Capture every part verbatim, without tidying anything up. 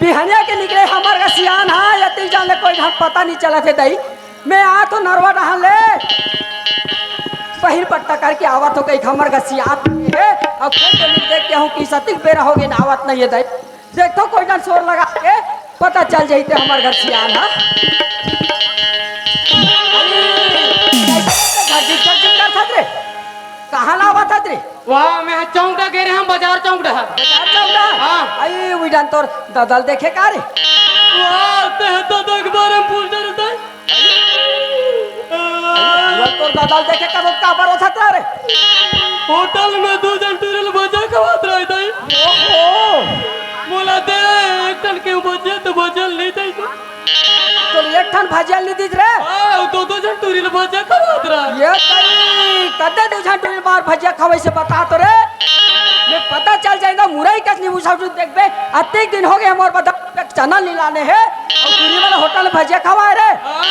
बिहनिया के निकले हमर का सियान हा, यति जान ले कोई ढंग पता नहीं चलत हे दई। मैं आ तो नरवा डहान ले पहिर पट्टा करके आवत हो कही हमर का सियान हे। अब खुद तो नहीं देख के हूँ कि सतिक बेरा हो गए ना आवत नहीं है दई। देख तो कोई जन शोर लगा के पता चल जाई ते हमर घर सियान हा। अरे, कैसे झकझक झकझक करत रे? कहाँ लावत हत रे? वाह, मैं चौक डा गे रहे हम, बाजार चौक डा। बाजार चौक डा? हाँ। आई, उइडन तोर ददल देखे का रे? वाह, ते ददल के बारे में पूछ डरे ते। वो तोर ददल देखे का तो का बरो था रे? होटल में दू झन टूरी ल भजिया खवात रहे ते। ओहो। मोला दे, एक ठन के भजिया तो भजिया ले दे। तो एक ठन भजिया ले दीस रे। हाँ, दो दो झन टूरी ल भजिया खवात रहे। ये तई, कदे दू झन टूरी ल मार भजिया खवाई से बता तो रे। मैं पता चल जाएगा, मुरई कस नहीं मुसाफिर देखबे। अतेक दिन हो गए हमर बता चना नी लाने हे, अउ टूरी मन होटल में भजिया खवाए रे। हाँ।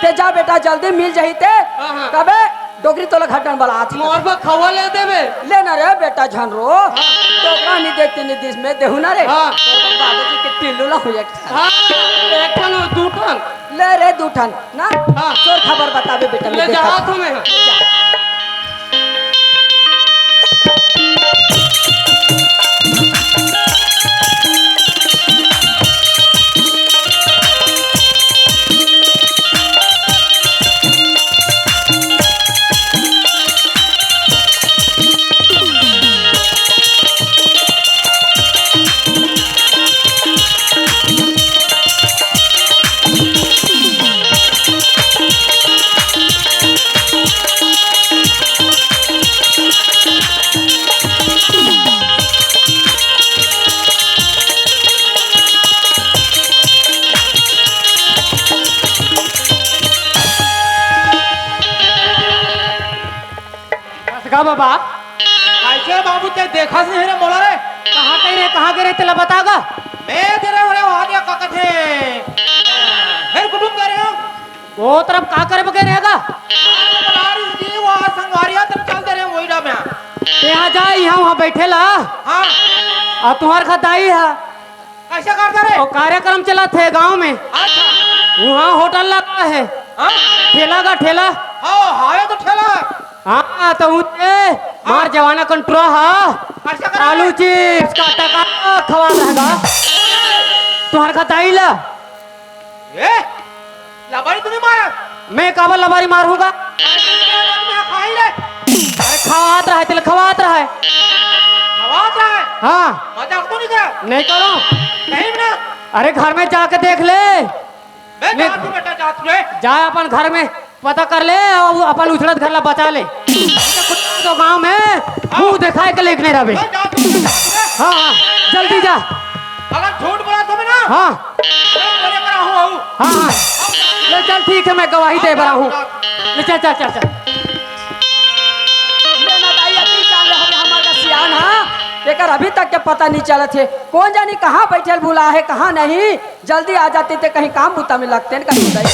ते जा बेटा, जल्दी मिल जाही ते। हाँ, हाँ। कबे डोकरी तोला घटन बला आथे। मोर बर खवा ले देबे। ले ना रे बेटा, झन रो। हाँ। डोकरा नी देखते नी दिस में देहू ना रे। हाँ। बाबूजी के टिल्लू ला हुई एक ठन। हाँ, एक ठन, दू ठन। ले रे, दू ठन। ना? हाँ। तोर खबर बताबे बेटा, मैं ले जा, देखत हाथ में। ले जा। बस गा बाबा। कैसे बाबू ते देखा से रे मोला रे? कहाँ गए रे, कहाँ गए रे, तेला बता गा। मैं तेरे ओरे वहाँ गया का कथे। फिर कुटुम कह रहे हो? वो तरफ का करे बगे रहेगा? अरे बलारी जी, वहाँ संगारिया तरफ चल दे रहे हैं, वही डा में। ते यहाँ जा, यहाँ वहाँ बैठे ला। हाँ। और तुम्हार खा दाई है। कैसे करता रे? वो कार्यक्रम चला थे गांव में। अच्छा। वहाँ होटल लगा है। हाँ? ठेला का ठेला। हाँ, हावे तो ठेला। हाँ, तो उनके मार जवाना कंट्रो हा। कैसे कर आलू चिप्स का टका खवा रहेगा। तुम्हार खा दाई ला। ए, लबारी तू नहीं मारा? मैं काबर लबारी मारूंगा? अरे, तू क्या बात में खाई रे? अरे, खवात रहा है, तेल खवात रहा है। खवात रहा है? हाँ। मजाक तो नहीं करा? नहीं करो। नहीं ना। अरे, घर में जाके देख ले। मैं मैं जात हूँ बेटा, जात हूँ रे। जा अपन घर में पता कर ले और अपन उछड़त घर ला बचा ले। तो गांव में मुंह दिखाए के लेके नहीं रहे। मैं जात हूँ, जात हूँ रे। हाँ, हाँ, जल्दी जा। अगर झूठ बोला तो मैं ना हाँ। मैं बोले कर आहूँ, आहूँ। हाँ, हाँ। ले चल, ठीक है, मैं गवाही दे बर आहूँ। ले चल, चल, चल, चल। ये ना दाई, अति जान रहे हो, हमारा सियान, हाँ? एकर अभी तक के पता नहीं चलत हे। कौन जानी कहाँ बैठल भुला है, कहाँ नहीं। जल्दी आ जाते ते कहीं काम बुता में लगते न कहीं दाई।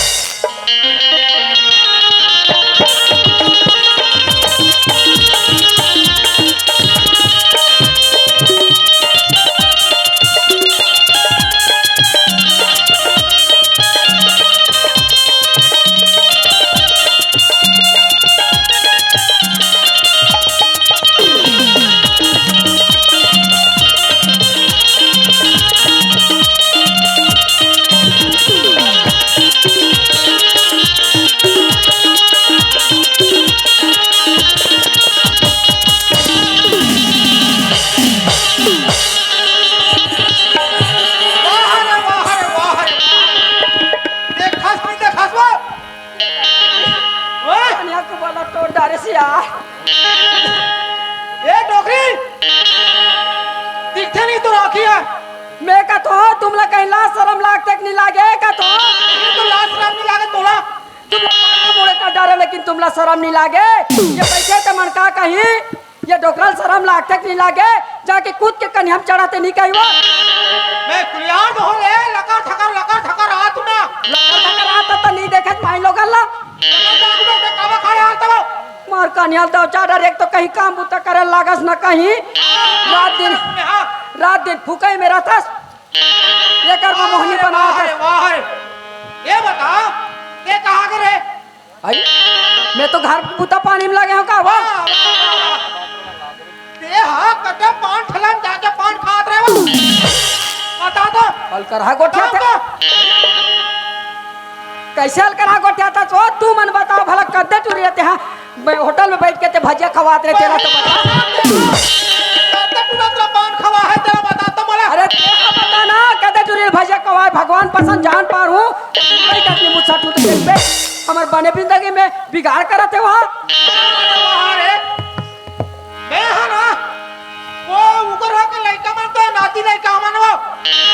वाह रे, वाह रे, वाह रे। देखस नहीं देखस वो। वाह। कन्या को बोला तोड़ डारे से यार। ए डोकरी, दिखते नहीं तो राखी है। मैं का तो तुम ला कहीं लाज शरम लागते कि नहीं लागे का तो? ये तो लाज शरम नहीं लागे तोला। तुम लोग मुड़े कर डारे, लेकिन तुमला शरम नहीं लागे? ये बैठे ते मन का कही, ये डोकरल शरम लागते कि नहीं लागे? जाके कूद के कन्हैया में चढ़ाते नहीं कही वो। मैं कुलियार तो हो ले, लकर ठकर, लकर ठकर आ तू ना। लकर ठकर आता तो नहीं देखे माई लोग अल्लाह। लकर ठकर तो काबा खड़े आ तब। मार कन्हैया दो चार डर, एक तो कहीं काम बुता करे लागस ना कहीं। रात दिन हाँ। रात दिन फुकई में रहथस, एकर बर मोहनी वाह रे, बनावत वाह हस। रे, वाह रे। ये बता, ये कहाँ के रे? आई, मैं तो घर बुता पानी में लगे हूँ का? वाह, वाह, वाह, वाह। ते हा कते पान ठेला में जाके पान खात रहे हो? बता तो। अलकरहा गोठियाथे। बता तो। कैसे अलकरहा गोठियाथस ओ? तुमन बताओ भला, कद्दे टूरी रहते हैं, मैं होटल में बैठ के ते भजिया खवात रहे, तेला तो बता। कद्दे टूरा तेला पान खवा है, तेला बता तो बोला। अरे तेला बता ना, कद्दे टूरी भजिया खवाए, भगवान पसंद जान पार हूँ। नहीं करती मुझसे तू तो देख बे, हमर बने जिंदगी में बिगाड़ करत हे वहाँ। अरे वाह रे। मैं हा ना, वो उकर हो के लइका मन तो नाती लइका मन वो।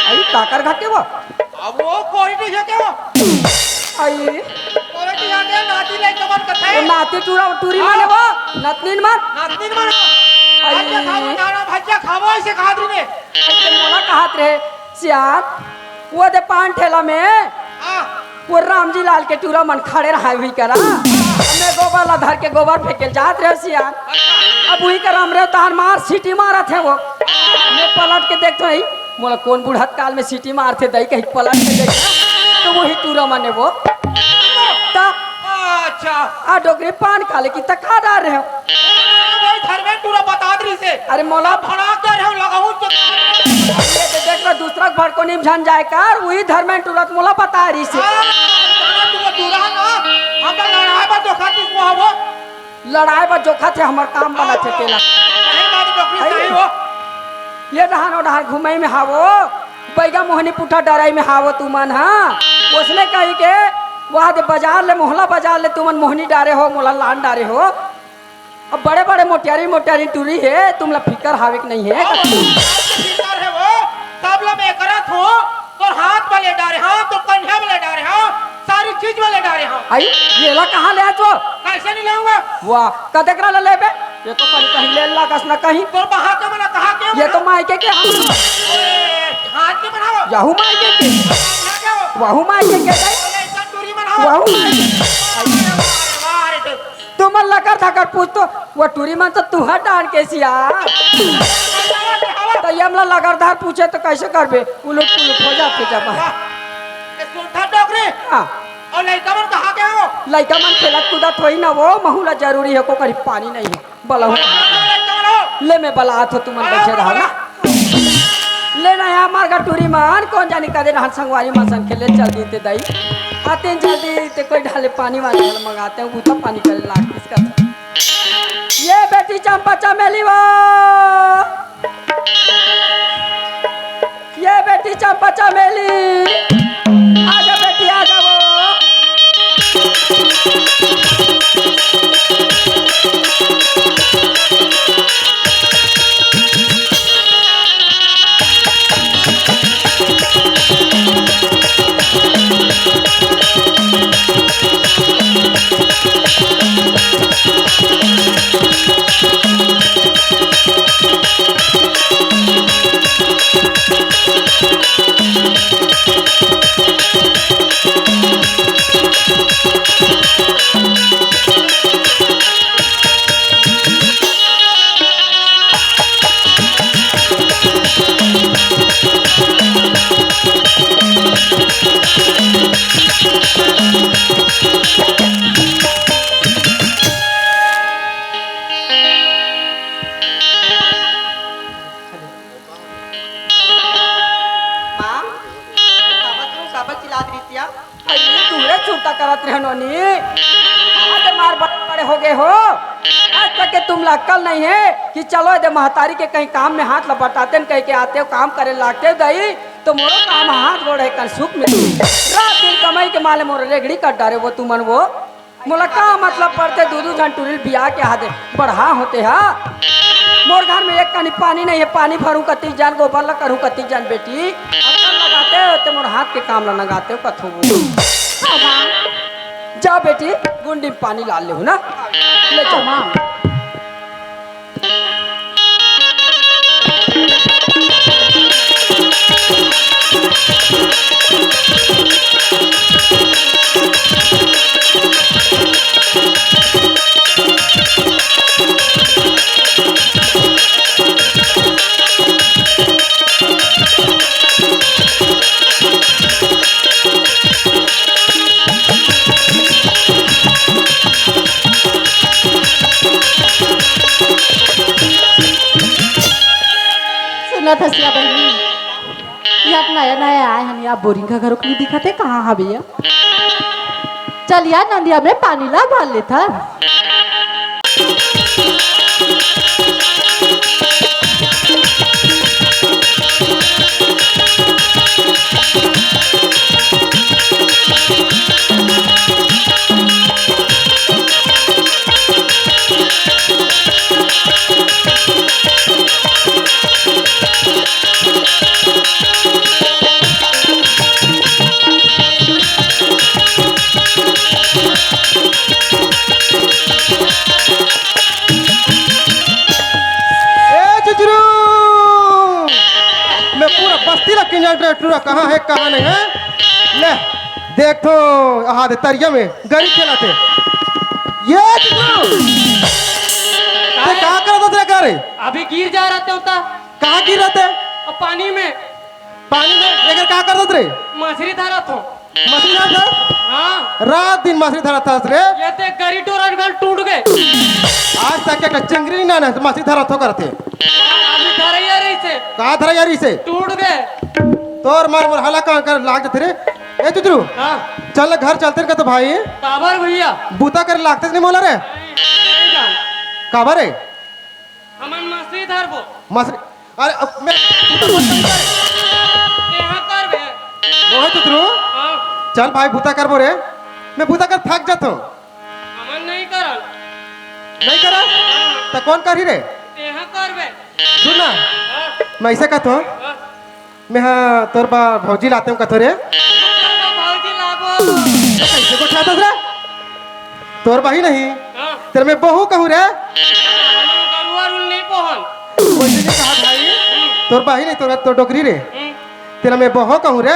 आई काकर घर के वो? अब वो कोई नहीं है क्या वो? आई। कोई नहीं है क्या नाती लइका मन कथे? वो नाती टूरा, टूरी हाँ। माने वो, नतनीन मन। नतनीन मन। आई। भजिया खाबो, नाना भजिया खाबो, ऐसे खात रही ने। ऐसे मोला कहत रहे, सियान, वो दे पान ठेला में। हाँ। वो रामजी लाल के टूरा मन खड़े रहाय हुई करा। मैं गोबर ला धर के गोबर फेंके जात रहे सियान। अब वही करा हमरे तार मार सीटी मारत हे वो। मैं पलट के देखत हूँ, मोला कौन बुढ़त काल में सीटी मारथे दई कहीं पलट के देख। तो वही टूरा मन हे वो। ता अच्छा। आ डोकरी पान खा ले की तका डार रहे हो। भाई घर में टूरा बता रही से। अरे मोला भड़ा कर रहे हो लगाऊं तो ये तो देख लो, दूसरा घर को नीम झन जाए कर, वही धर्मेन टूरा त मोला बता रही से। हाँ, जाना तू वो टूरा ना, हम तो लड़ाई पर धोखा दिस वो वो। लड़ाई बर जोखा थे, हमर काम बना थे तेला। नहीं बात डोकरी सही हो। ये डहान ओ डहान घुमई में हावो, बैगा मोहनी पुठा डरई में हावो तुमन हा। ओसने कही के, वहाँ दे बाजार ले, मोहला बाजार ले तुमन मोहनी डारे हो, मोला लान डारे हो। अब बड़े-बड़े मोटियारी, मोटियारी टूरी हे, तुमला फिकर हावे के नहीं हे। हाँ, फिकर हे वो, सब ला मैं करत हूँ, तोर हाथ में ले डारे हूँ, तोर कन्या में ले डारे हूँ, सारी चीज में ले डारे हूँ। आई, येला कहाँ ले आत वो? कैसे नहीं लाऊंगा? वाह, कतेक ला लेबे? ये तो कहीं, कहीं ले लागस ना कहीं। तोर बहा के मना कहा के ये तो मना? मायके के हम। ए, हाथ के बनाओ। यहू मायके के। कहाँ के हो? वहू मायके के। अरे, इतना टूरी मनाओ। वहू मायके। अरे, वाह रे, वाह रे, तुमन लकर धकर पूछ तो, वो टूरी मन तो तुहर डान के सिया। तो ये हमला लकर धर पूछे तो कैसे करबे? उलट पुलट हो जाते जब। वाह। ये सुनता डोकरी? हाँ। और लइका मन कहाँ के हो? लइका मन खेलत कूदत होई ना वो, महू ला जरूरी हे, को करी पानी नहीं हे। बलहू। लइका मन हो। ले मैं बलात हो, तुमन हाँ, बैठे रहो ना। बला। ले ना यार, मार गा टूरी मन, कौन जानी कदे रहन संगवारी मन सन खेले चल दीते दई। आते हैं जल्दी, ते कोई ढाले पानी वानी वाला मंगाते हैं, बूता पानी करे लाग इसका। ये बेटी चंपा चमेली वो, ये बेटी चंपा चमेली, आजा बेटी, आजा वो। माँ, काबर तू, काबर चिल्लात रहिस या? अरे, तुहरे चुरता करत रहे नोनी। आज मार बड़े बड़े हो गए हो। आज तक के तुमला अक्कल नहीं है कि चलो, एदे महतारी के कहीं काम में हाथ ला बटाते न कह के आते हो, काम करे लागते हो दई, तो मोरो काम हाथ गोड़ हे कर सुख मिलही। रात दिन कमाई के माले मोर रेगड़ी कट डारे वो तुमन वो। मोला का मतलब पड़थे दू दू झन टूरी ल बिया के आदे बढ़ा होते हा। मोर घर में एक कनी पानी नहीं है, पानी भरूं कति जान, गोबर ला करूं कति जान बेटी। अक्कल लगाते हो ते मोर हाथ के काम ला नगाते हो कथो। हाँ माँ। जा बेटी, गुंडी में पानी ला ले हो ना, ले जाओ। हाँ माँ। नथसिया बहिनी, या नया नया आए हन, या बोरिंग का घरों नहीं दिखत हे, कहाँ हवे या? चल या नंदिया में पानी ला भर लेथन। ए जुजरू, मैं पूरा बस्ती ला किंजर टूरा, कहाँ हे, कहाँ नहीं हे। ले, देख तो, आहा दे तरिया में गरी खेलत हे। ये जुजरू, ते का करत हस रे, का रे? अभी गिर जा रहा था। कहाँ गिर रहा था? अब पानी में। पानी में? एकर का करत हस रे? मछली धरत हों। मछली धरत हस? हाँ। रात दिन मछली धरत हस रे। ये ते गरी टोरा गल टूट गे। आज तक एक चिंगरी ना, ना, मछली धरत हों करत हे। अभी धरैया रहिसे। का धरैया रहिसे? टूट गे। तोर मार मोर हाला कहाँ कर लाग जथे रे। ए जुजरू। हाँ। चल घर चलते का तो भाई। काबर भैया? बूता करे लागते नहीं मोला रे। नहीं, नहीं जान। काबर रे? हमन मछली धरबो। मछली, अरे, अब मैं तेहा करबे। मोहे तो ध्रुव। हाँ। चल भाई, बूता करबो रे। मैं बूता कर थक जाथों। हमन नहीं करन। नहीं करन? हाँ। त कौन करही रे? तेहा करबे। सुन ना, हाँ। मैं ऐसे कहथों। हाँ। मैं हा तोर बर भौजी लातेंव कथों रे। भौजी लाबो। ये कैसे गोठियाथस रे? तोर बर ही नहीं। हाँ। तेला मैं बहू कहूँ रे। हम गरुआ रुल नहीं पोहन। वैसे नहीं कहा भाई। हम्म। तोर बर ही नहीं, तोर, तोर डोकरी रे। हम्म। तेला मैं बहू कहूँ रे।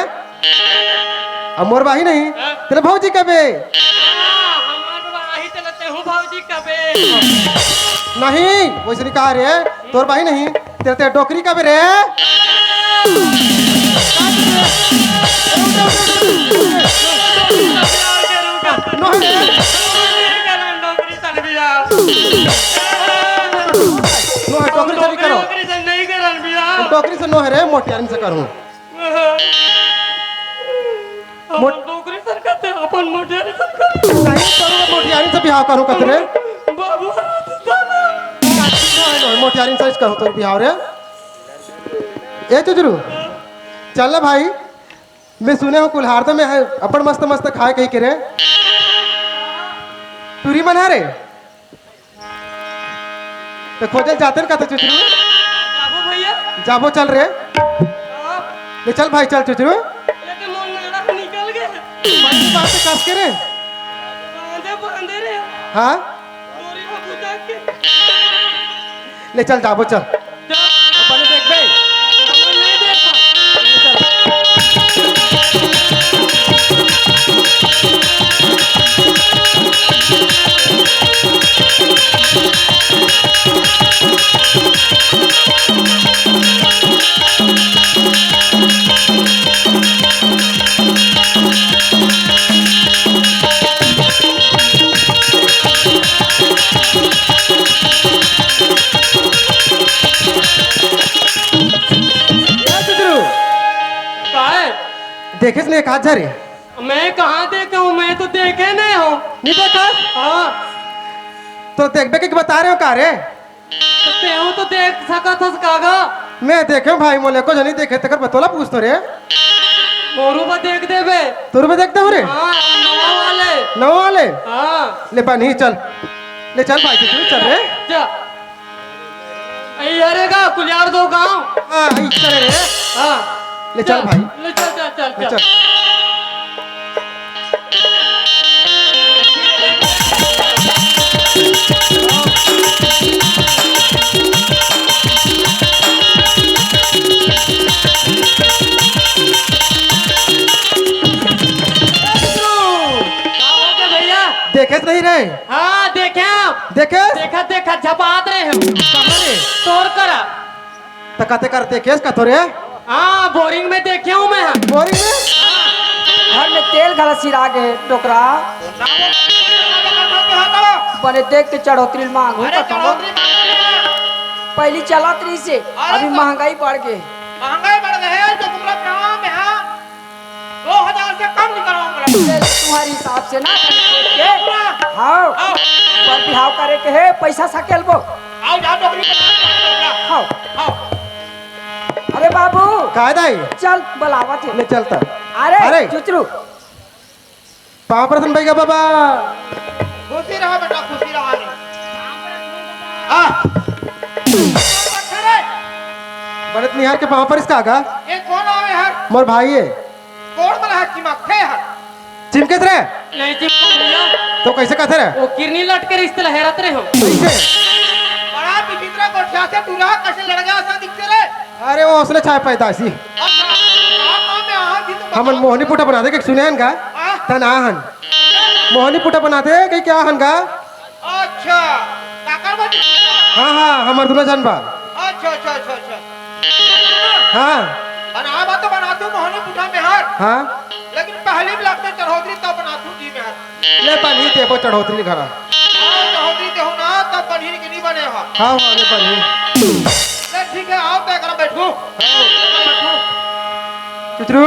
अब मोर बर ही नहीं। हाँ। तेला भौजी कबे। हाँ, हमार बर ही तेला तेहू भौजी कबे। नहीं, वैसे नहीं कहा रे। तोर बर ही नहीं। तेरे, तेरे डोकरी कबे रे? नोहे रे। नोहे, डोकरी से नहीं करो। डोकरी से नोहे रे, मोटियारिन से करूँ। मोट- डोकरी से करते, अपन मोटियारिन से करते। नहीं करूँ, मोटियारिन से बिहाव करूँ कथों रे। बाबू, नोहे, नोहे, मोटियारिन से करूँ तोर बिहाव रे। ए जुजरू, चल ना भाई, मैं सुने हों कुल्हार तो मैं है, अपन मस्त मस्त खाए कही के रे। टूरी मन हरे, त खोजल जाते न का तो जुजरू। जाबो भैया। जाबो चल रे। हाँ। ले चल भाई, चल जुजरू। ये तो मोर नाड़ा निकल गए। बात कस के रे। बांधे, बांधे रे। हाँ। डोरी में बुझा के। ले चल, जाबो चल। जा। अपन देखबे। अपन नहीं देखा। ए जुजरू। काहे? देखेस नहीं का झरे? मैं कहाँ देखे हूँ? मैं तो देखे नहीं हूँ। नहीं देखा? हाँ। तो देखबे के बता रहे हो का रे? तो तेहू तो देख सकत हस कागा। मैं देखे हूँ भाई, मोला एको झन नहीं देखे, तेकर बर तोला पूछथों रे। मोरू बा देख देबे। तोरू बा देखते हो रे? हाँ, नवा वाले। नवा वाले? हाँ। ले बा नहीं, चल। ले चल भाई, तू चल रे। जा। ए, अरे गा, कुलियार दो गाँव। हाँ, ई चल रे। हाँ। ले चल भाई। ले चल, चल, चल, ले चल। चल। का हो गे भैया? देखेस नहीं रे? हाँ, देखे। देखेस? देखा, देखा, झपात रहे हम। कहाँ रे? तोर करा। त कते कर देखेस कथों रे? हाँ, बोरिंग में देखे हूँ मैं। बोरिंग में? घर में तेल घला सिरा गे, डोकरा। बने देख के चढ़ोतरी मांगू अरे, कथों। चढ़ोतरी मांगू। पहली चलत रहिसे, अरे अभी तो महंगाई बढ़ गे। महंगाई बढ़ गे हे, तो तुमला कहा में हा दो हजार से कम निकलवा मोला। ले, तुम्हारे हिसाब से ना, के? हाँ। हाँ। बर बिहाव करे के हे, पैसा सकेलबो। आओ, जाओ, डोकरी पे। हाँ। हाँ। अरे बाबू। काय दाई? चल, बुलावत हे। ले चलता। अरे, अरे। चुचरू। पाँव परथन बइगा बाबा। खुशी रहा बेटा, खुशी रहा रे। हाँ। बड़े निहार के पाँव परिस का गा? ये कोन आवे हर? मोर भाई हे। कोन मन हर चिमकथे हर? चिमकत रे? नहीं चिमको भैया। तो कैसे कहते रे? वो किरनी लटके रिश्ते लहरात रहे हम। कैसे? बड़ा विचित्र गोठिया से टूरा कैसे लड़ गया असन दिखते रे? अरे वो उसने छाय पैदाशी। अच्छा, आप में आहा थी तो हमन बताओ। मोहनी पुटा बना दे के सुने हन का? हाँ? तन आहन। मोहनी पुटा बना दे के क्या हन का? अच्छा, काकर बन? हाँ, हाँ, हमर दूनो जन बा। अच्छा, अच्छा, अच्छा, अच्छा। हाँ। बनावा तो बनाथंव मोहनी पुटा मेहर। हाँ। लेकिन पहली में लगथे चढ़ोतरी तब बनाथंव जी मेहर। ले बनही देबो चढ़ोतरी घरा। हाँ, चढ़ोतरी देहू ना, तब बनही के नहीं बने हा। हाँ, हाँ, ले बनही। ले ठीक है, आओ तो एकरा बैठू। हाँ। चुचरू,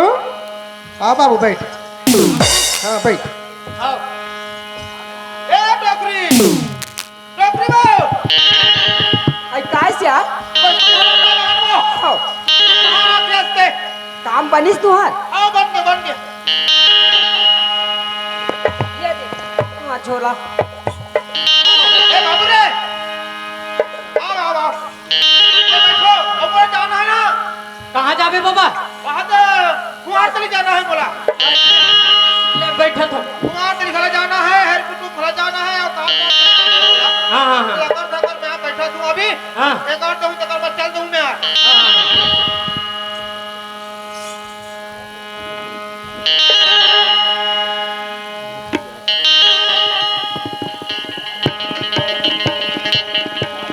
आ बाबू बैठ। हाँ, बैठ। आओ। ए डोकरी, डोकरी बा। आई काय से आ? आओ। हाँ, कैसे? काम बनिस तुहार? हाँ, बन गे, बन गे। ये दे, तुहार झोला। ए बाबू रे, आओ, आओ, आओ। ये बैठो, अब वो जाना है ना? कहाँ जाबे बाबा? वहाँ तो कुआर तली जाना है बोला। ले बैठा था। कुआर तली घरा जाना है, हर कुटुम घरा जाना है, और कहाँ जाना है बोला। हाँ, हाँ, हाँ। लकर धकर मैं यहाँ बैठा हूँ अभी। हाँ। एक और दूँ, तकर बाद चल दूँ मैं। हाँ, हाँ, हाँ।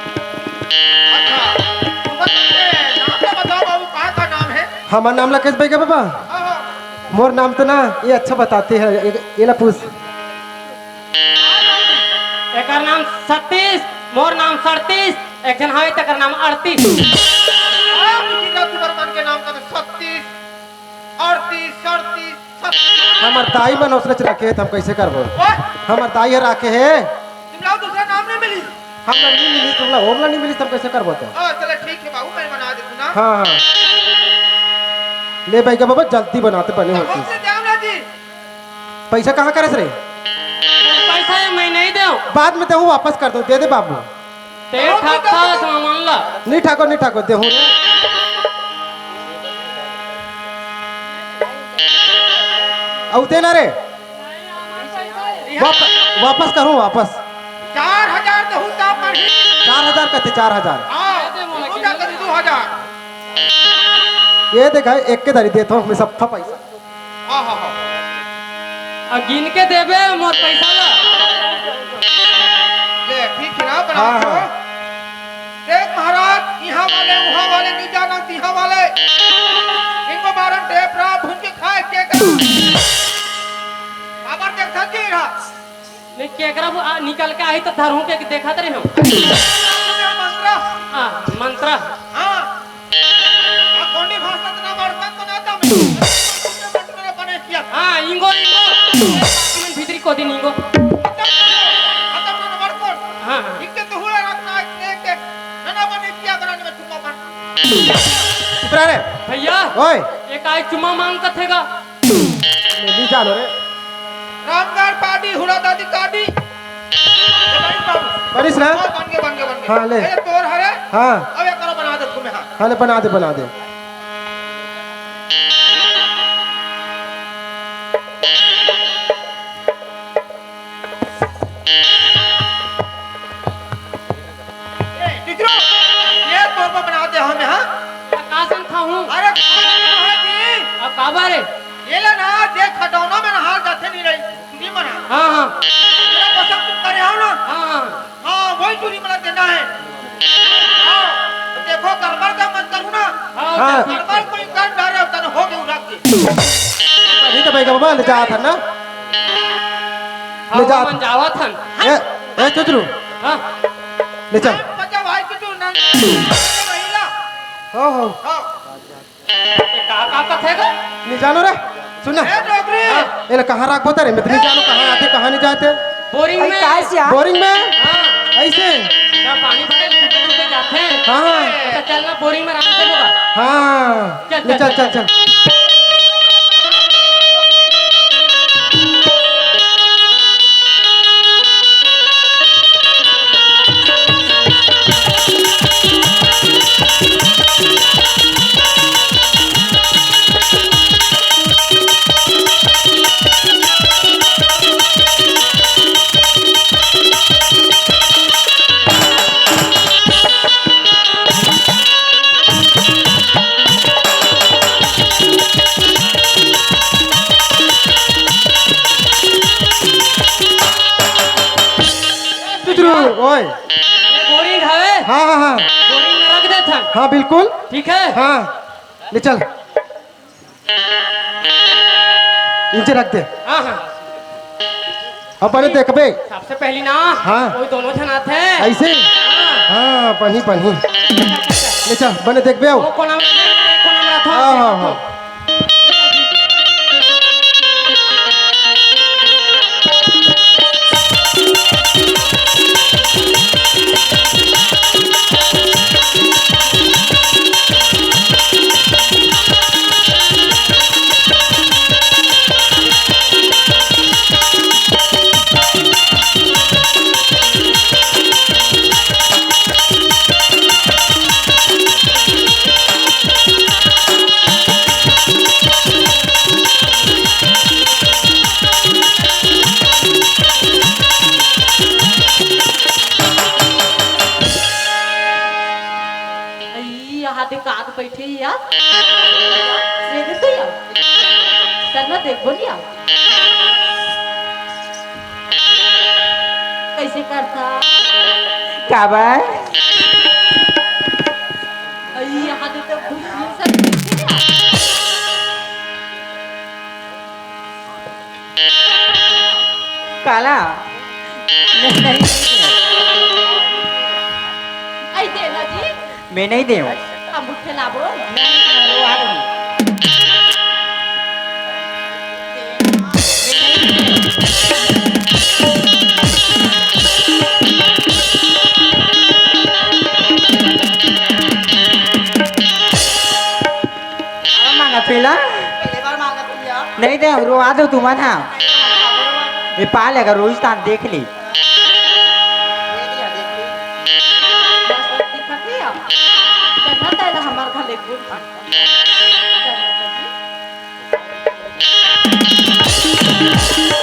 अच्छा, तुमन के नाम ला बताओ बाबू, का का नाम है? हमर नाम ला कैसे बइगा बाबा? हाँ, हाँ। मोर नाम तो ना, ये अच्छा बताते हैं, ये, ये ला पूछ। एकर नाम सतीश, मोर नाम सड़तीस, एक झन हवे तेकर नाम अड़तीस। हाँ, बुझी ना, तुम्हर मन के नाम का तो सतीश, अड़तीस, सड़तीस, सतीश। हमर दाई मन ओसनेच रखे हे, त हम कैसे करबो? ओए! हमर दाई ह रखे हे। तुमला दूसरा नाम नहीं मिली? हमला नहीं मिली, तुमला ओमला नहीं मिली, त हम कैसे करबो तो? हाँ, चलो ठीक है बाबू, मैं बना देती ना। हाँ, हाँ। ले बइगा बाबा, जल्दी बनाते बने तो होती। हमसे जाओ ना जी। पैसा कहाँ करे रे? पैसा ये मैं नहीं देव। बाद में देहूँ, वापस कर दो, दे दे बाबू। ते ठगथस हमन ला। नहीं ठगो, नहीं ठगो, देहूँ रे। अउ दे ना रे। वाप-, वापस करूँ, वापस। चार हजार देहूँ त बढ़िया। चार हजार कथे, चार हजार। हाँ, दे दे मोला, दू हजार। ये देखा, एक के दारी देथो, मैं सब पैसा। हाँ, हाँ, हाँ। आ, गिन के देबे मोर पैसा ला। ले, ठीक है ना, बना हाँ, दो। हाँ। देख महाराज, यहाँ वाले, वहाँ वाले, नहीं जाना, यहाँ वाले। इनको मारन टेपरा, भून के खाए, के कर। हमार देख सकी रहा। नहीं, केकरा वो, आ, निकल के आही त धरहूँ के देखत रहे हम। मंत्र। हाँ, मंत्र। हाँ। आ, गोंडी भाषा त ना बड़कन बनाता मैं। मंत्र बने किया। हाँ, इंगो, इंगो। मन भीतरी को दिन इंगो। खत्म ना बड़कन। हाँ, हाँ। इनके तो हुआ रखना है, के, के। ना, ना बने किया, बना नहीं, मैं चुम्मा मार। चुप रह रे। भैया। ओए। एक आए चुम्मा मांगत हेगा। ले, ली जानो रे। रामगढ़ पार्टी, हुड़ा दादी काटी। ये बन गया बाबू। बनिस ना? हाँ, बन गया, बन गया, बन गया। हाँ, ले। अरे, तोर हरे? हाँ। अब ये करो, बना दे तुम्हें, हाँ। हाँ, ले, बना दे, बना दे। ए, टिकरू, ये तोर को बना दे हमें, हाँ? कासन खाहूँ? अरे, खाहूँ है जी। अब काबर है? ये ले ना, जे खटौना में नहाल जाथे नहीं रही, तुझी मना। हाँ, हाँ। तेरा पसंद तुम करे हो ना? हाँ, हाँ। हाँ, वही चूड़ी मला देना है। हाँ, देखो, गड़बड़ का मत करूँ ना। हाँ, हाँ। गड़बड़ कोई कर डाले, तन हो गए उड़ा के। नहीं तो भाई का बाबा ले जात हन ना। हाँ, ले जात। मन जावत हन। ए, ए, चुचरू। हाँ। ले चल। बच्चा भाई की तू ना। हो, हो। हाँ। ये का, का कथे गा? नहीं जानो रे। सुन ना। ए, डोकरी। हाँ। एला कहाँ राखबो त रे? मैं तो नहीं जानो कहाँ आथे, कहाँ नहीं जाथे। बोरिंग अरे, में। काय सिया? बोरिंग में? हाँ। ऐसे? क्या पानी भरे, टूटे, टूटे जाथे? हाँ। अच्छा, चल ना, बोरिंग में राख दे लोगा। हाँ। चल, ले चल, चल, चल, चल, चल। चल। तुतरू, ओए। ये बोरिंग हवे? हाँ, हाँ, हाँ। बोरिंग में रख देथन। हाँ, बिल्कुल। ठीक है? हाँ, ले चल। नीचे रख दे। हाँ, हाँ। अब बने देखबे। सबसे पहली ना, हाँ। कोई दोनों झन आथे। ऐसे? हाँ। हाँ, पन्ही, पन्ही। ले चल, बने देखबे आओ। वो कोना में, कोना में रखो। हाँ, हाँ, हाँ। अई, यहाँ दे काग बैठे ही यार। ये दे तो यार। करना देखबो नहीं यार। कैसे करता? काबर? अई, यहाँ दे तो घूम घूम सब बैठे यार। काला? नहीं, नहीं, नहीं। आई देना जी। मैं नहीं देव। हम उठे लाबो। नहीं, नहीं, वो आ रही। अब मांगा पहला? पहले बार मांगा तुम यार। नहीं दे, हम रोवा दो तुमन हा। ये पा लेगा, रोज तान देख ली।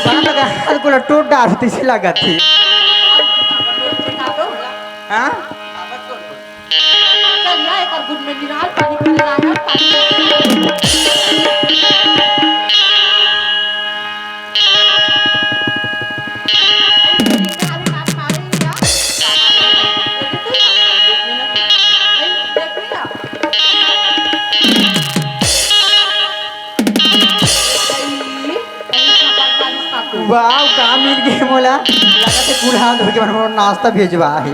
बड़ा लगा, हर कोला टूट डाल होती सी लागत थी। हाँ? चल ना, एक और घुट में निराल पानी भरे लाना, पानी। वाह, का मिल गए मोला। लगत हे कुल्हाड़ धर के मन मोर नाश्ता भेजवा हे।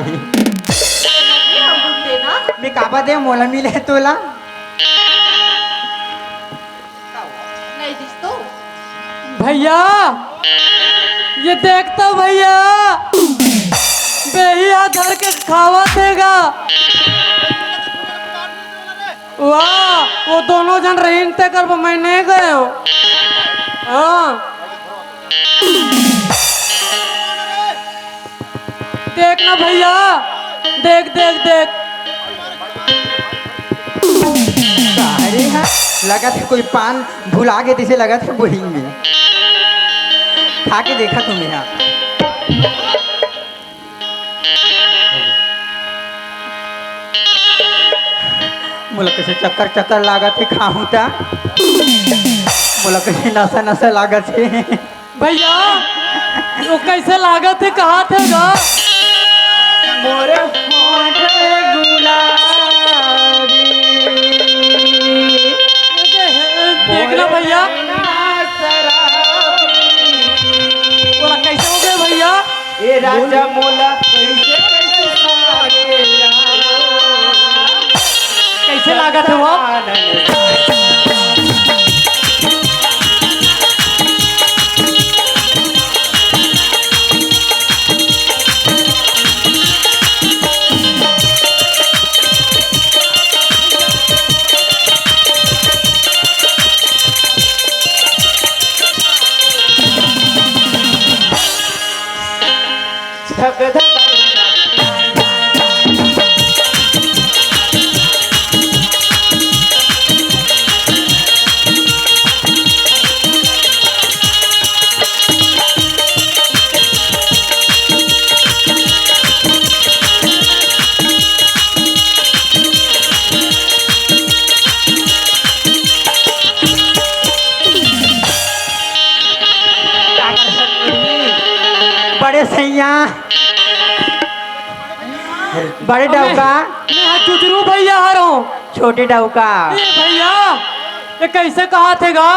मैं काबा दे, मोला मिले तोला। भैया, ये देख तो भैया, बेहिया धर के खावत हे गा। वाह, वो दोनों झन रहिन तेकर बर मैं नहीं गयो। हाँ। देख ना भैया, देख, देख, देख। अरे हाँ, लगत हे कोई पान भुला गे तइसे लगत हे बोरिंग में। खा के देखा तुम यहाँ। मोला कइसे चक्कर चक्कर लागत हे, खाहूं त मोला कइसे नशा नशा लागत हे। भैया, वो कइसे लागत हे, कहाथे गा? मोर होठ गुलाबी। देख ना भैया। बोला, कइसे हो गए भैया? ए राजा मोला कइसे, कइसे सागे यार? कइसे लागत हे वो? बड़े सैया, बड़े डौका। मैं हा चुचरू भैया हरंव। छोटे डौका। ए भैया, ये कइसे कहाथे गा?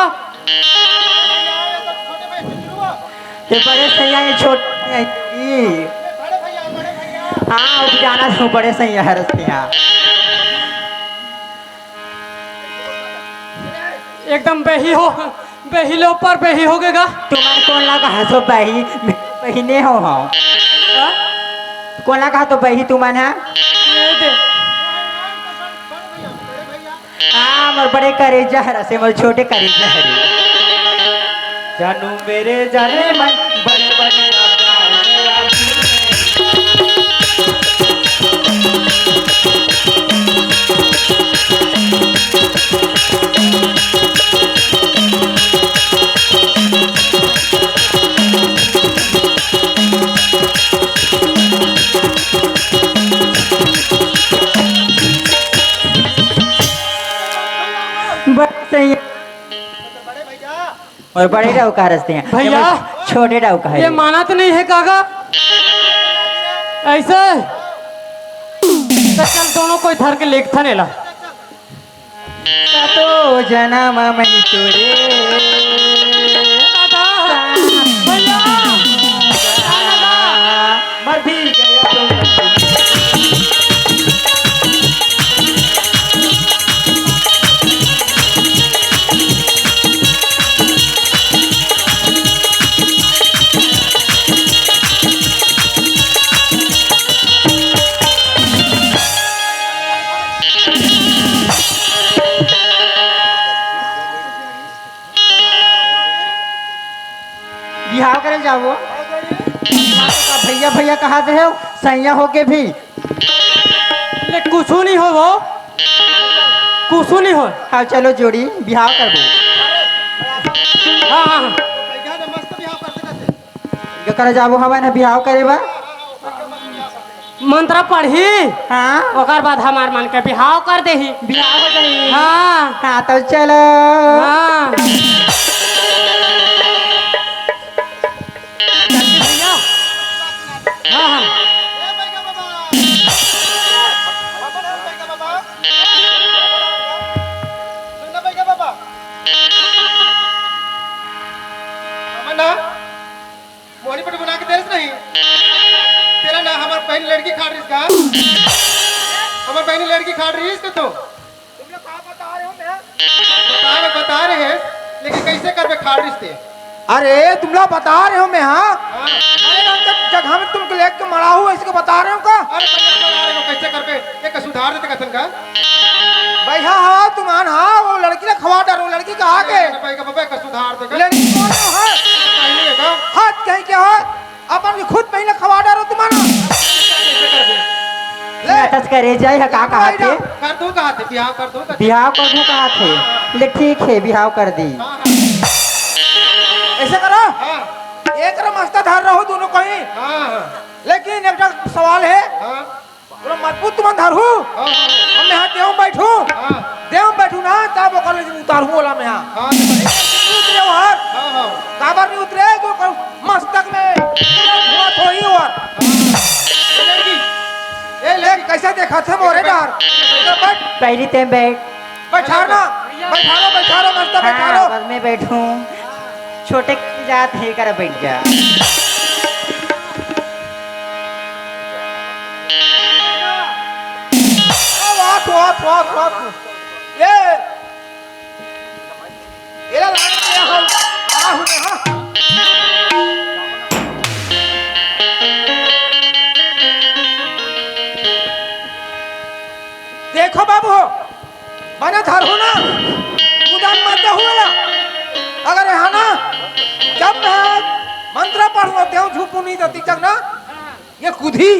ये बड़े सैया, ये छोटे हैं। हाँ, अब जाना तो बड़े सैया हरस के यहाँ। एकदम बेही हो, बेही ले ऊपर बेही हो गे गा। तुमन कोन ला कहा सो बही? बहिने हो हो। हाँ? कोन ला कहा तो बही तुमन हा? ये दे। हाँ, मोर बड़े करेजा हरस हे, मोर छोटे करेजा हरे। जानू मेरे जाने मन, बचपन का प्यार मेरा। बस सही। अउ बड़े डौका हरस ते हैं। भैया। ये छोटे डौका हे। ये मानत नहीं हे काका। अइसे। त चल दोनों कोई धर के लेगथन एला। तो जनम में तोरे। दादा, भैया। मर भी गया तो। बिहाव करे जाबो। भैया भैया कहात हे, सैया होके भी। ले, कुछू नहीं हो वो, कुछू नहीं हो। हाँ, चलो जोड़ी, बिहाव करबो। हाँ, हाँ, हाँ। ये करे जाबो हवय ना बिहाव करे बर। मंत्र पढ़ही, हाँ। ओकर बाद हमार मन के बिहाव कर देही। बिहाव हो जाही। हाँ। हाँ, तो चलो। हाँ। भैया। हाँ, हाँ। सुन ना, बैठा बाबा। हमन ना मोहनी पट्टी बना के देस नहीं। तेला ना हमर बहिनी लड़की खाड़ रहिस का? हमर बहिनी लड़की खाड़ रहिस तो, तो। तुम लोग कहाँ बता रहे हो मैं? बता रहे, बता रहे हैं, लेकिन कैसे करबे खाड़ रहिस ते? अरे, तुम लोग बता रहे हो मैं, हाँ? हाँ। अरे, हम जब जगह में तुमको लेके मरा हूँ, इसको बता रहे हो का? अरे, भैया, बता रहे हो, कैसे करबे? एक सुधार देते कसन का? भाई, हाँ, हाँ, तुम आन, हाँ, वो लड़की ला खवा डारो, लड़की कहाँ के? अरे, भाई का बाबा का सुधार देगा। लड़की कौन है, हाँ? पहले का? हाथ कहीं क्या है? अपन के खुद पहले खवा डारो तुम आन। कैसे करबे? ले। नाटक करे जाए, हा, का कहा थे? कर दो कहा थे, बिहाव कर दो कहा थे। बिहाव कर दो कहा थे। ले, ठीक है, बिहाव कर दी। हाँ, हाँ। ऐसे करो। हाँ। एक रे मस्ता धर रहो दोनों कहीं। हाँ, हाँ। लेकिन एक ठो सवाल है। हाँ। पूरा मजबूत तुमन धरहू। हाँ, हाँ, हाँ। हम यहाँ देव बैठू। हाँ। देव बैठू ना, तब ओकर ले उतारहू ओला मैं यहाँ। हाँ, तो भाई। उतरे ओहर। हाँ, हाँ। काबर नहीं उतरे, जो कर मस्तक में धुआं थोड़ी ओहर। हाँ। ए लड़की, ए लड़की। कैसे देखा थे मोरे डर? बैठ। पहली ते बैठ। बैठारो ना, बैठारो, बैठारो, मस्त हाँ, बैठारो। बस मैं बैठूं। छोटे जात हे कर बैठ जा। वाह, वाह, वाह। बाप, ये, ये ला, ये हम, आ, हूँ, हाँ। देखो बाबू, बने धरहू ना, उदान मत हुए ना। अगर यहाँ ना, जब मैं मंत्र पढ़ूंगा, तेऊ झूपू नहीं देती जग ना, ये कुधी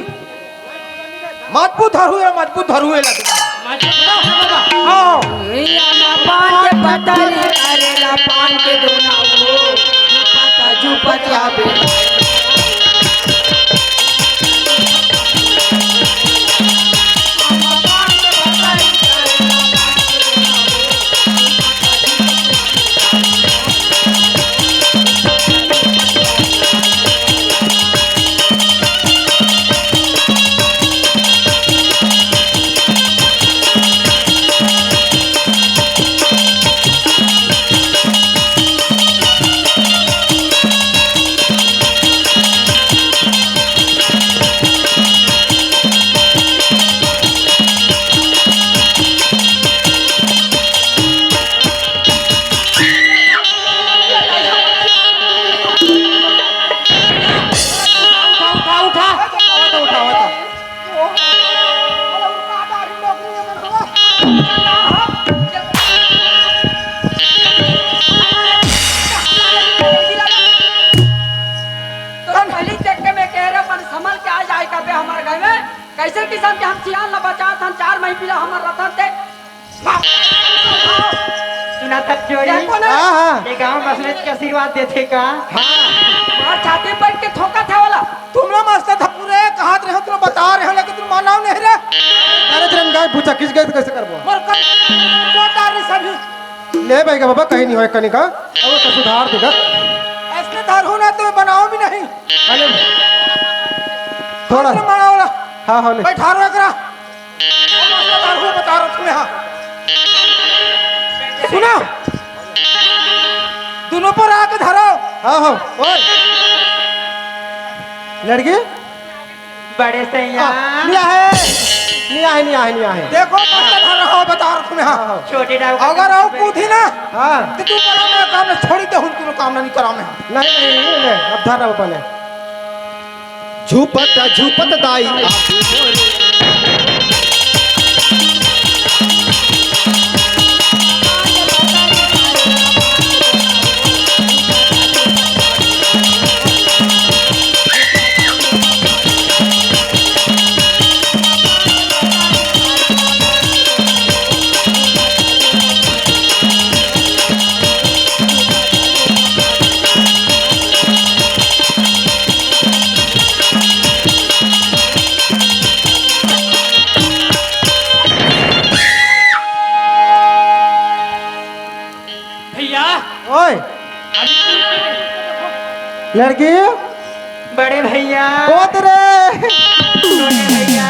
मजबूत धरहू है, मजबूत धरहू है लगे। मजबूत धरहू है। हाँ। ए आमा पान के पतरी, अरे ला पान के दोना हो, झुपता झुपत आवे। उठा, उठा, उठा। तो पहली चक्के में कह रहे, अपन संभल के आ जाए कबे हमारे घर में। कैसे किसम के हम सियान ला बचात हन, चार महीने पीला हमर रतन ते। सुना तब चोरी। देखो ना। हाँ, हाँ। ये गांव बसने के आशीर्वाद देथे का? हाँ। मार छाती पर के ठोका था वाला। तुम लोग मस्त था पूरे, कहाँ रहे हो, तुम बता रहे हो, लेकिन तुम मानव नहीं रहे। अरे, तेरे गाय पूछा, किस गए तो कैसे करबो? मर कर, चोट डाल रही सभी। ले भाई का बाबा, कहीं नहीं होय कनिका, अब तो सुधार देगा। ऐसे धरहू ना तो बनाओ भी नहीं। अरे, थोड़ा। हाथ में मारा वाला। हाँ, हाँ, ले। बैठा रहो एकरा। अब मसला धरहू बता रहा तुम्हें, हाँ। सुना, दोनों पर आके धरो। हाँ, हाँ, ओए। लड़की? बड़े सैया। आ, नहीं आहे, नहीं आहे, नहीं आहे, नहीं आहे। देखो, मस्त धर रहा हो, बता रहा तुम्हें, हाँ। हाँ, हाँ। छोटे डाल अगर आओ कूदी ना, हाँ। तो तू बड़ा मैं काम ना छोड़ी, तो हम तू काम ना नहीं करा मैं। नहीं, नहीं, नहीं, नहीं, अब धर रहा हूँ पहले। झूपत, झूपत दाई। भैया। ओए। लड़की। बड़े भैया। ओ तेरे। छोटे भैया।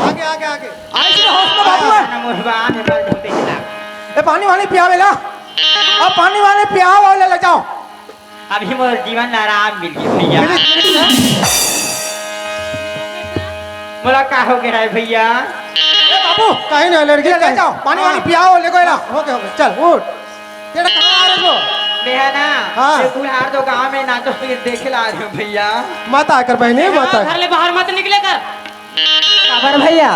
आगे, आगे, आगे। आइस के होश में बाबू है। ना मोहबा, ने बल ढूंढे खिला। ए, पानी वानी पियावे ला। अब पानी वानी पियाओ और ले, ले जाओ। अभी मोर जीवन आराम मिल गया भैया। मिली, मिली ना? मोला का हो गया है भैया? ए बाबू, कहीं ना लड़की, ले, ले जाओ, पानी वानी पियाओ, ले गो ला। हो गया, हो गया, चल उठ। तेरा कहाँ आ रहे हो? मैं है ना, हाँ। ये बुढ़ार तो गांव में नाचो, फिर देखे ला रहे हो भैया। मत आकर बहनी, मत आकर। घर ले बाहर मत निकले कर। काबर भैया?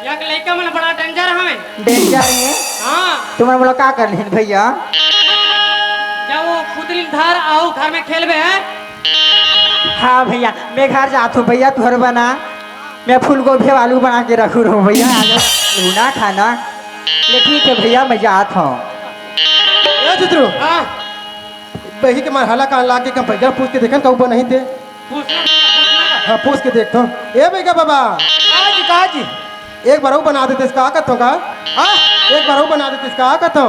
एक लइका मन बड़ा डेंजर हवे। डेंजर है? हाँ। तुमन मोला का कर लेन भैया? जब वो पुतली धर आओ घर में खेलबे है। हाँ भैया, मैं घर जात हूँ भैया, तुहर बना। मैं फूलगोभी आलू बना के रखू रहूँ भैया, आ जाओ, लूना खाना। ले ठीक है भैया, मैं जात हूँ। ए चित्रू। हाँ। बही के मार हला कान लाग के कम भैया पूछ के देखन कहू नहीं दे। पूछना, पूछना। हाँ, पूछ के देखथो। ए बेगा बाबा। का जी, का जी? एक बार अउ बना देते इसका, आ कथो का? हाँ? एक बार अउ बना देते इसका, आ कथो?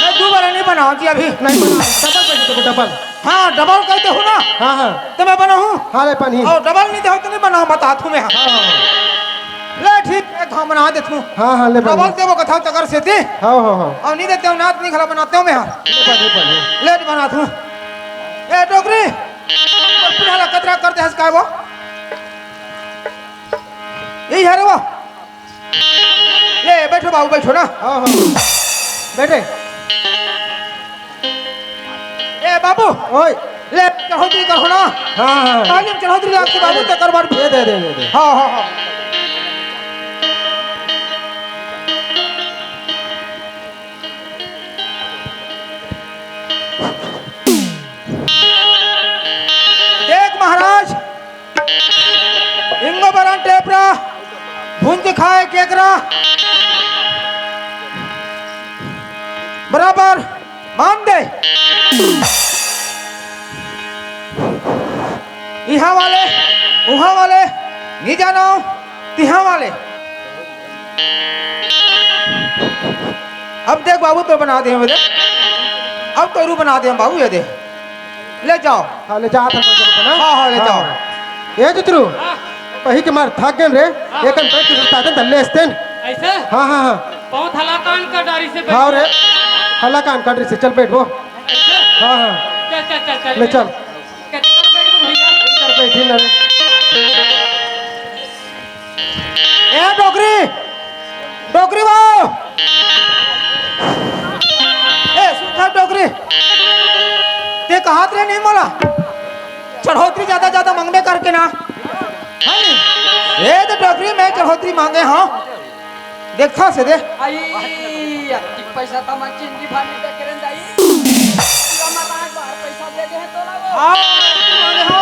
मैं दू बार नहीं बनाऊँ जी अभी। नहीं बना, डबल पैसे देबो, डबल। हाँ, डबल कह देहू ना। हाँ, हाँ। तो मैं बनाऊँ। हाँ, ले पानी। और डबल नहीं देहू तो नहीं बनाऊँ, बता तू मैं। हाँ, हाँ, हाँ। ले ठीक है, एक हम बना देथू। हाँ, हाँ, ले पानी। डबल देबो कथो चकर से ती। हाँ, हाँ, हाँ। और नहीं देते हो ना, नहीं खला बनाते हो मैं। हाँ। ले पानी, पानी। लेट बना तू। ए डोकरी, पूरा कचरा कर दे हस काय वो? ये रे वो। ले, बैठो बाबू, बैठो ना। हाँ, हाँ। बैठे। ए बाबू, ओए। ले, चढ़ोतरी करो ना। हाँ, हाँ। तालीम चढ़ोतरी लागथे बाबू, तेकर बर। दे, दे, दे, दे, दे। हाँ, हाँ, हाँ। देख महाराज, इंगो बरन टेपरा, भुंज खाए केकरा, बराबर मान दे। इहाँ वाले, उहाँ वाले, नी जानो, तिहाँ वाले। अब देख बाबू, तो बना दे हम, देख। अब तोरू बना दे हम बाबू, ये दे। ले जाओ। हाँ, ले जा, अपन पैसा बना। हाँ, हाँ, ले जाओ। ए जुतरू, हाँ। कही के मार थक गेन रे। हाँ। एकन बैठ के सुस्ता देन, ले स्तेन। ऐसे? हाँ, हाँ, हाँ। बहुत हलाकान का डारी से बैठ। हाँ रे, हलाकान का डारी से, चल बैठ वो। ऐसे? हाँ, हाँ। चल, चल, चल, चल। ले चल। कितना बैठ गए भैया? इधर बैठी ना रे। ए डोकरी, डोकरी वो। ए सुन था डोकरी, ते कहात रहे नहीं मोला, चढ़ोतरी ज्यादा ज्यादा मंगबे करके ना, है नी? ए तो डोकरी मैं चढ़ोतरी मांगे हाँ, देखा से दे। आई, अति पैसा त मैं चिंदी भानी दे करें दाई। पूरा मलान बाहर पैसा दे दे है तोला वो। हाँ, तू माने हो।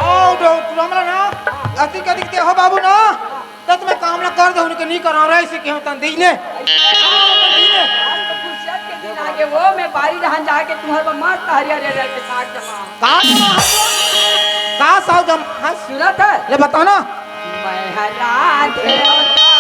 आओ, डो-, तू हमरा ना, अति कदी के हो बाबू ना, त तुम्हें काम ना कर दे, उनके नहीं करा रहे, इसे कहूँ तन दे ले। हाँ, तन दे ले। आज तो फुर्सत के दिन आगे वो, मैं बारी रहन जाके तुम्हारे पर मस्त हरिया रे रे के साग जमा। का जमा है वो? का साग जमा है? सुनत है? ले बता ना। मैं हरा देवता।